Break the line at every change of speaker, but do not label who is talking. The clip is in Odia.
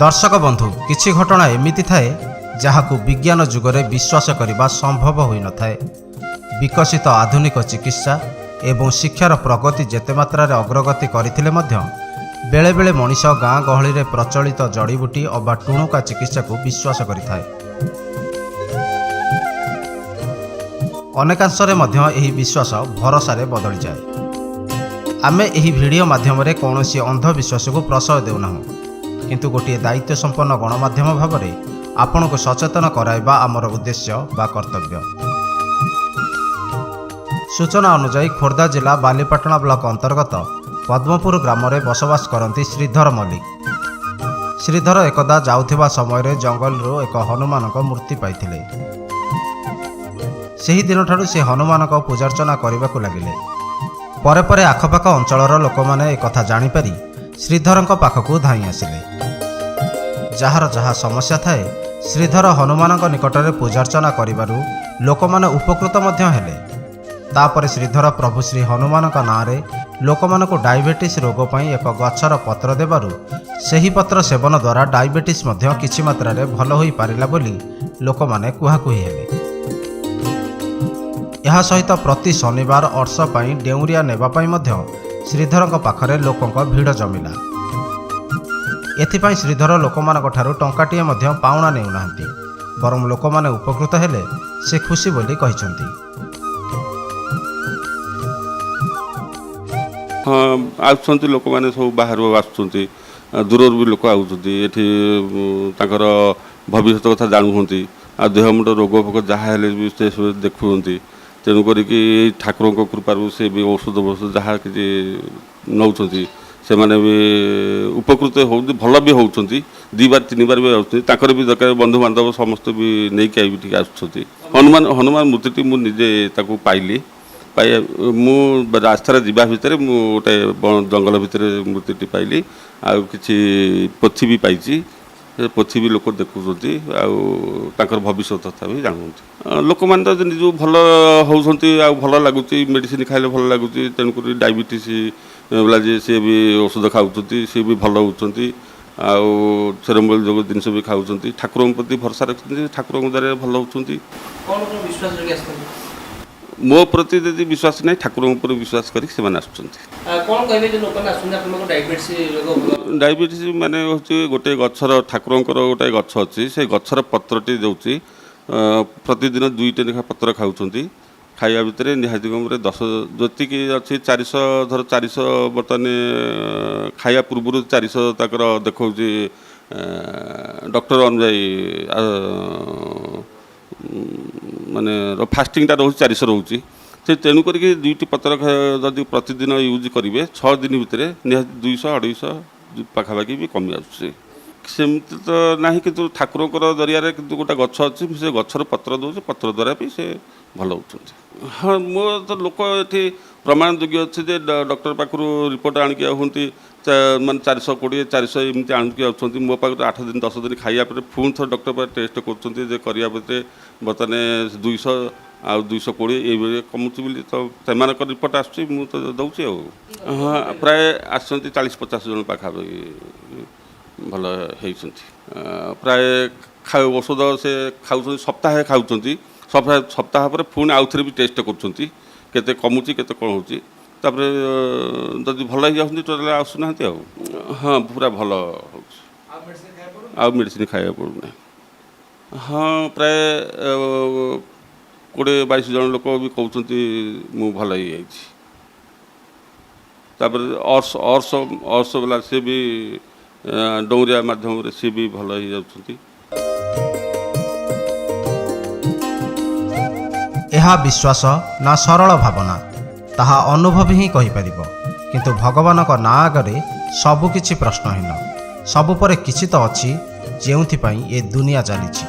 ଦର୍ଶକ ବନ୍ଧୁ, କିଛି ଘଟଣା ଏମିତି ଥାଏ ଯାହାକୁ ବିଜ୍ଞାନ ଯୁଗରେ ବିଶ୍ୱାସ କରିବା ସମ୍ଭବ ହୋଇନଥାଏ। ବିକଶିତ ଆଧୁନିକ ଚିକିତ୍ସା ଏବଂ ଶିକ୍ଷାର ପ୍ରଗତି ଯେତେ ମାତ୍ରାରେ ଅଗ୍ରଗତି କରିଥିଲେ ମଧ୍ୟ ବେଳେବେଳେ ମଣିଷ ଗାଁ ଗହଳିରେ ପ୍ରଚଳିତ ଜଡ଼ିବୁଟି ଅବା ଟୁଣୁକା ଚିକିତ୍ସାକୁ ବିଶ୍ୱାସ କରିଥାଏ। ଅନେକାଂଶରେ ମଧ୍ୟ ଏହି ବିଶ୍ୱାସ ଭରସାରେ ବଦଳିଯାଏ। ଆମେ ଏହି ଭିଡ଼ିଓ ମାଧ୍ୟମରେ କୌଣସି ଅନ୍ଧବିଶ୍ୱାସକୁ ପ୍ରଶୟ ଦେଉନାହୁଁ, କିନ୍ତୁ ଗୋଟିଏ ଦାୟିତ୍ୱ ସମ୍ପନ୍ନ ଗଣମାଧ୍ୟମ ଭାବରେ ଆପଣଙ୍କୁ ସଚେତନ କରାଇବା ଆମର ଉଦ୍ଦେଶ୍ୟ ବା କର୍ତ୍ତବ୍ୟ। ସୂଚନା ଅନୁଯାୟୀ, ଖୋର୍ଦ୍ଧା ଜିଲ୍ଲା ବାଲିପାଟଣା ବ୍ଲକ ଅନ୍ତର୍ଗତ ପଦ୍ମପୁର ଗ୍ରାମରେ ବସବାସ କରନ୍ତି ଶ୍ରୀଧର ମଲ୍ଲିକ। ଶ୍ରୀଧର ଏକଦା ଯାଉଥିବା ସମୟରେ ଜଙ୍ଗଲରୁ ଏକ ହନୁମାନଙ୍କ ମୂର୍ତ୍ତି ପାଇଥିଲେ। ସେହି ଦିନଠାରୁ ସେ ହନୁମାନଙ୍କ ପୂଜାର୍ଚ୍ଚନା କରିବାକୁ ଲାଗିଲେ। ପରେ ପରେ ଆଖପାଖ ଅଞ୍ଚଳର ଲୋକମାନେ ଏକଥା ଜାଣିପାରି ଶ୍ରୀଧରଙ୍କ ପାଖକୁ ଧାଇଁ ଆସିଲେ। ଯାହାର ଯାହା ସମସ୍ୟା ଥାଏ, ଶ୍ରୀଧର ହନୁମାନଙ୍କ ନିକଟରେ ପୂଜାର୍ଚ୍ଚନା କରିବାରୁ ଲୋକମାନେ ଉପକୃତ ମଧ୍ୟ ହେଲେ। ତାପରେ ଶ୍ରୀଧର ପ୍ରଭୁ ଶ୍ରୀ ହନୁମାନଙ୍କ ନାଁରେ ଲୋକମାନଙ୍କୁ ଡାଇବେଟିସ୍ ରୋଗ ପାଇଁ ଏକ ଗଛର ପତ୍ର ଦେବାରୁ ସେହି ପତ୍ର ସେବନ ଦ୍ୱାରା ଡାଇବେଟିସ୍ ମଧ୍ୟ କିଛି ମାତ୍ରାରେ ଭଲ ହୋଇପାରିଲା ବୋଲି ଲୋକମାନେ କୁହାକୁହି ହେଲେ। ଏହା ସହିତ ପ୍ରତି ଶନିବାର ଅର୍ଶ ପାଇଁ ଡେଉଁରିଆ ନେବା ପାଇଁ ମଧ୍ୟ ଶ୍ରୀଧରଙ୍କ ପାଖରେ ଲୋକଙ୍କ ଭିଡ଼ ଜମିଲା। ଏଥିପାଇଁ ଶ୍ରୀଧର ଲୋକମାନଙ୍କ ଠାରୁ ଟଙ୍କାଟିଏ ମଧ୍ୟ ପାଉଣା ନେଉନାହାନ୍ତି, ବରଂ ଲୋକମାନେ ଉପକୃତ ହେଲେ ସେ ଖୁସି ବୋଲି କହିଛନ୍ତି।
ହଁ, ଆସୁଛନ୍ତି ଲୋକମାନେ, ସବୁ ବାହାରୁ ଆସୁଛନ୍ତି, ଦୂରରୁ ବି ଲୋକ ଆସୁଛନ୍ତି। ଏଠି ତାଙ୍କର ଭବିଷ୍ୟତ କଥା ଜାଣୁଛନ୍ତି ଆଉ ଦେହ ମୁଣ୍ଡ ରୋଗ ଫୋଗ ଯାହା ହେଲେ ବି ସେ ସବୁ ଦେଖୁଛନ୍ତି। ତେଣୁ କରିକି ଏଇ ଠାକୁରଙ୍କ କୃପାରୁ ସେ ବି ଔଷଧ ଫୌଷଧ ଯାହା କିଛି ନେଉଛନ୍ତି, ସେମାନେ ବି ଉପକୃତ ହେଉଛନ୍ତି, ଭଲ ବି ହେଉଛନ୍ତି। ଦୁଇ ବାର ତିନି ବାର ବି ଆସୁଛନ୍ତି। ତାଙ୍କର ବି ଦରକାର, ବନ୍ଧୁବାନ୍ଧବ ସମସ୍ତେ ବି ନେଇକି I ଟିକେ ଆସୁଛନ୍ତି। ହନୁମାନ ମୂର୍ତ୍ତିଟି ମୁଁ ନିଜେ ତାକୁ ପାଇଲି। ପାଇ ମୁଁ ରାସ୍ତାରେ ଯିବା ଭିତରେ ମୁଁ ଗୋଟେ ଜଙ୍ଗଲ ଭିତରେ ମୂର୍ତ୍ତିଟି ପାଇଲି ଆଉ କିଛି ପୋଥି ବି ପାଇଛି। ସେ ପୋଥି ବି ଲୋକ ଦେଖୁଛନ୍ତି ଆଉ ତାଙ୍କର ଭବିଷ୍ୟତ କଥା ବି ଜାଣୁଛନ୍ତି। ଲୋକମାନେ ତ ନିଜକୁ ଭଲ ହେଉଛନ୍ତି ଆଉ ଭଲ ଲାଗୁଛି, ମେଡ଼ିସିନ ଖାଇଲେ ଭଲ ଲାଗୁଛି। ତେଣୁକରି ଡାଇବେଟିସ୍ ବାଲା ଯିଏ, ସିଏ ବି ଔଷଧ ଖାଉଛନ୍ତି, ସିଏ ବି ଭଲ ହେଉଛନ୍ତି ଆଉ ଚେରମୂଳି ଯୋଗ ଜିନିଷ ବି ଖାଉଛନ୍ତି। ଠାକୁରଙ୍କ ପ୍ରତି ଭରସା ରଖୁଛନ୍ତି, ଠାକୁରଙ୍କ ଦ୍ୱାରା ଭଲ ହେଉଛନ୍ତି।
କ'ଣ କ'ଣ ବିଶ୍ୱାସ ରଖି ଆସିଛନ୍ତି?
ମୋ ପ୍ରତି ଯଦି ବିଶ୍ୱାସ ନାହିଁ, ଠାକୁରଙ୍କ ଉପରେ ବିଶ୍ୱାସ କରିକି ସେମାନେ ଆସୁଛନ୍ତି।
କ'ଣ କହିବେ ଯେ ଲୋକମାନେ ଆସୁଛନ୍ତି ଆପଣଙ୍କ ଡାଇବେଟିସ୍ ରୋଗ ଭଲ?
ଡାଇବେଟିସ୍ ମାନେ ହେଉଛି ଗୋଟେ ଗଛର, ଠାକୁରଙ୍କର ଗୋଟେ ଗଛ ଅଛି, ସେ ଗଛର ପତ୍ରଟି ଦେଉଛି। ପ୍ରତିଦିନ ଦୁଇଟି ଲେଖା ପତ୍ର ଖାଉଛନ୍ତି। ଖାଇବା ଭିତରେ ନିହାତି କମରେ 10 ଯେତିକି ଅଛି 400, ଧର 400, ବର୍ତ୍ତମାନ ଖାଇବା ପୂର୍ବରୁ 400 ତାଙ୍କର ଦେଖାଉଛି ଡକ୍ଟର ଅନୁଯାୟୀ। ମାନେ ଫାଷ୍ଟିଂଟା ରହୁଛି 400 ରହୁଛି। ସେ ତେଣୁ କରିକି ଦୁଇଟି ପତ୍ର ଯଦି ପ୍ରତିଦିନ ୟୁଜ୍ କରିବେ, 6 ଦିନ ଭିତରେ ନିହାତି 200 250 ପାଖାପାଖି ବି କମି ଆସୁଛି। ସେମିତି ତ ନାହିଁ, କିନ୍ତୁ ଠାକୁରଙ୍କର ଜରିଆରେ କିନ୍ତୁ ଗୋଟେ ଗଛ ଅଛି, ସେ ଗଛର ପତ୍ର ଦେଉଛି, ପତ୍ର ଦ୍ୱାରା ବି ସେ ଭଲ ହେଉଛନ୍ତି। ହଁ, ମୋ ତ ଲୋକ ଏଠି ପ୍ରମାଣ ଯୋଗ୍ୟ ଅଛି ଯେ ଡକ୍ଟର ପାଖରୁ ରିପୋର୍ଟ ଆଣିକି ଆସୁଛନ୍ତି, ମାନେ 420, 400 ଏମିତି ଆଣିକି ଆସୁଛନ୍ତି। ମୋ ପାଖରୁ 8 ଦିନ 10 ଦିନ ଖାଇବା ପରେ ପୁଣି ଥରେ ଡକ୍ଟର ପାଖରେ ଟେଷ୍ଟ କରୁଛନ୍ତି ଯେ କରିବା ଭିତରେ ବର୍ତ୍ତମାନ 200 ଆଉ 220 ଏଇଭଳି କମୁଛି ବୋଲି ତ ସେମାନଙ୍କ ରିପୋର୍ଟ ଆସୁଛି, ମୁଁ ତ ଦେଉଛି। ଆଉ ହଁ, ପ୍ରାୟ ଆସୁଛନ୍ତି 40-50 ଜଣ ପାଖାପାଖି ଭଲ ହେଇଛନ୍ତି। ପ୍ରାୟ ଔଷଧ ସେ ଖାଉଛନ୍ତି, ସପ୍ତାହେ ଖାଉଛନ୍ତି, ସପ୍ତାହ ସପ୍ତାହ ପରେ ପୁଣି ଆଉଥରେ ବି ଟେଷ୍ଟ କରୁଛନ୍ତି କେତେ କମୁଛି, କେତେ କ'ଣ ହେଉଛି। ତାପରେ ଯଦି ଭଲ ହେଇଯାଉଛନ୍ତି, ଟୋଟାଲି ଆସୁନାହାନ୍ତି ଆଉ। ହଁ, ପୁରା ଭଲ ହେଉଛି, ଆଉ ମେଡ଼ିସିନ ଖାଇବାକୁ ପଡ଼ୁନାହିଁ। ହଁ, ପ୍ରାୟ 20-22 ଜଣ ଲୋକ ବି କହୁଛନ୍ତି ମୁଁ ଭଲ ହେଇଯାଇଛି। ତାପରେ ଅର୍ଶ ଅର୍ଶ ଅର୍ଶ ବାଲା ସିଏ ବି ଡଉରିଆ ମାଧ୍ୟମରେ ସିଏ ବି ଭଲ ହେଇଯାଉଛନ୍ତି।
ଏହା ବିଶ୍ୱାସ ନା ସରଳ ଭାବନା, ତାହା ଅନୁଭବୀ ହିଁ କହିପାରିବ। କିନ୍ତୁ ଭଗବାନଙ୍କ ନାଁ ଆଗରେ ସବୁକିଛି ପ୍ରଶ୍ନହୀନ। ସବୁ ପରେ କିଛି ତ ଅଛି ଯେଉଁଥିପାଇଁ ଏ ଦୁନିଆ ଚାଲିଛି।